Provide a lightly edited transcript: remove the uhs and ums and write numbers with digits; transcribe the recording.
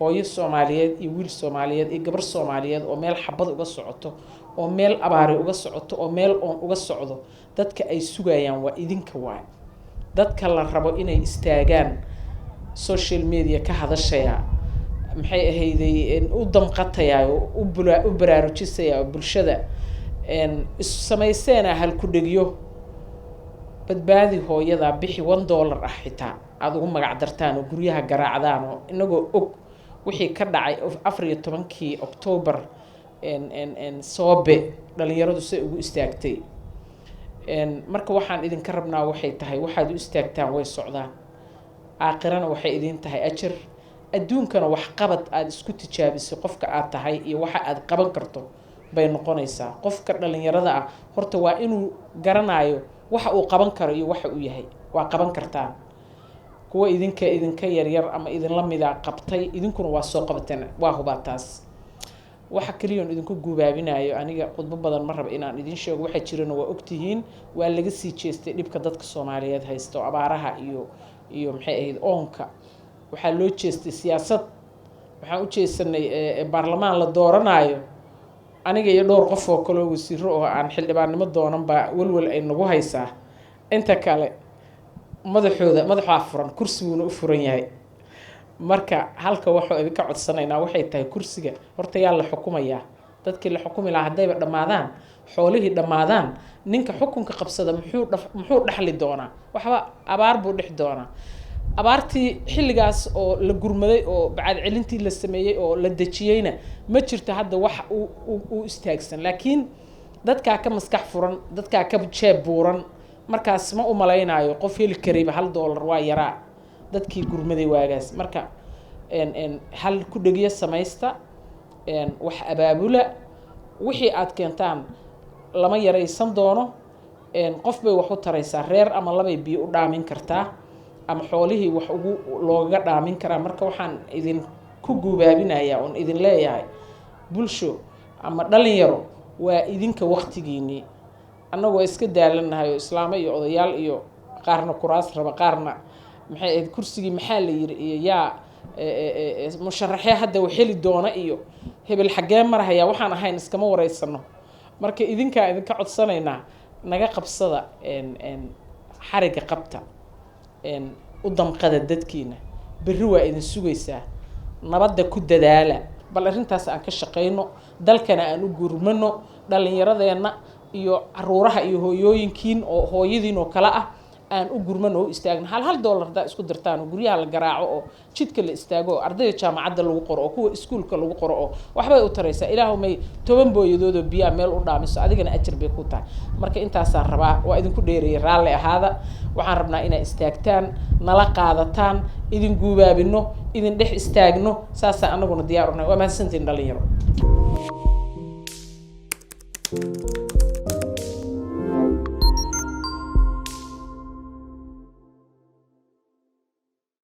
Hooyo Soomaaliyeed iyo wiil Soomaaliyeed iyo gabar Soomaaliyeed oo meel xabad uga socoto, oo meel abaari uga socoto, oo meel oon uga socdo, dadka ay sugayaan waa idinka. Waay dadka la rabo inay istaagaan, social media ka hadashaya, maxay ahayday, u damqatayaa oo u baraarujisaya bulshada is samayseena halku-dhegyo "Badbaadi hooyada", bixi $1 ah xitaa aada ugu magac dartaan oo guryaha garaacdaan, oo inagoo og wixii ka dhacay 14-kii Octoobar Soobe, dhalinyaradu say ugu istaagtay. Marka waxaan idinka rabnaa waxay tahay, waxaad u istaagtaan way socdaan. Aakhirana waxay idin tahay ajar, adduunkana waxqabad aada isku tijaabisay qofka aad tahay iyo waxa aad qaban karto bay noqonaysaa. Qofka dhalinyarada ah horta waa inuu garanayo waxa uu qaban karo iyo waxa uu yahay. Waa qaban kartaan. Kuwa idinka yaryar ama idinla mida qabtay, idinkuna waa soo qabateen, waa hubaa taas. Waxa keliyoon idinku guubaabinayo, aniga khudbo badan ma raba inaan idin sheego, waxa jirana waa ogtihiin. Waa laga sii jeestay dhibka dadka Soomaaliyeed haysta oo abaaraha iyo maxay ahayd, oonka. Waxaa loo jeestay siyaasad. Waxaan u jeesanay baarlamaan la dooranayo. Aniga iyo dhowr qof oo kaleo wasiiro oo aan xildhibaannimo doonan baa welwel ay nagu haysaa. Inta kale madaxooda madaxaa furan, kursiguuna u furan yahay. Marka halka waxuu idinka codsanaynaa waxay tahay, kursiga horta yaa la xukumayaa? Dadkii la xukumi lahaa haddayba dhammaadaan, xoolihii dhammaadaan, ninka xukunka qabsada muxuu dhexli doonaa? Waxba, abaar buu dhex doonaa. Abaartii xilligaas oo la gurmaday oo bacaad celintii la sameeyey oo la dejiyeyna ma jirto hadda wax u istaagsan. Laakiin dadkaa ka maskax furan, dadkaa ka jeeb buuran. Markaas ma u malaynayo qof heli karayba $1, waa yaraa dadkii gurmaday waagaas. Marka hal ku dhegyo samaysta, wax abaabula. Wixii aad keentaan lama yaraysan doono. Qof bay wax u taraysaa, reer ama labay biyo u dhaamin kartaa ama xoolihii wax ugu loogaga dhaamin karaa. Marka waxaan idinku guubaabinayaa oon idin leeyahay, bulsho ama dhalinyaro, waa idinka waktigiinii. Annagoo iska daalannahay oo islaamo iyo odayaal iyo qaarna kuraas raba, qaarna maxay ahayd, kursigii maxaa la yiri, iyo yaa musharaxee hadda wax heli doona, iyo hebel xaggee marhayaa, waxaan ahayn iskama wareysano. Marka idinkaa idinka codsanaynaa, naga qabsada xarigga, qabta, u damqada dadkiina. Berri waa idin sugaysaa. Nabadda ku dadaala. Bal arrintaas aan ka shaqayno, dalkana aan u gurmano, dhallinyaradeenna iyo caruuraha iyo hooyooyinkiin oo hooyadiin oo kale ah aan u gurmano oo u istaagno. Hal hal dollar haddaa isku dirtaan oo guryaha la garaaco oo jidka la istaago oo ardayda jaamacadda lagu qoro oo kuwa iskuulka lagu qoro oo waxbay u taraysaa. Ilaahu may 10 booyadood oo biyaha meel u dhaamiso, adigana ajar bay ku tahay. Marka intaasaan rabaa, waa idinku dheereeyay, raalli ahaada. Waxaan rabnaa inaa istaagtaan, nala qaadataan, idin guubaabino, idin dhex istaagno. Saasaan anaguna diyaar unahay. Waa mahadsantiin, dhalinyaro.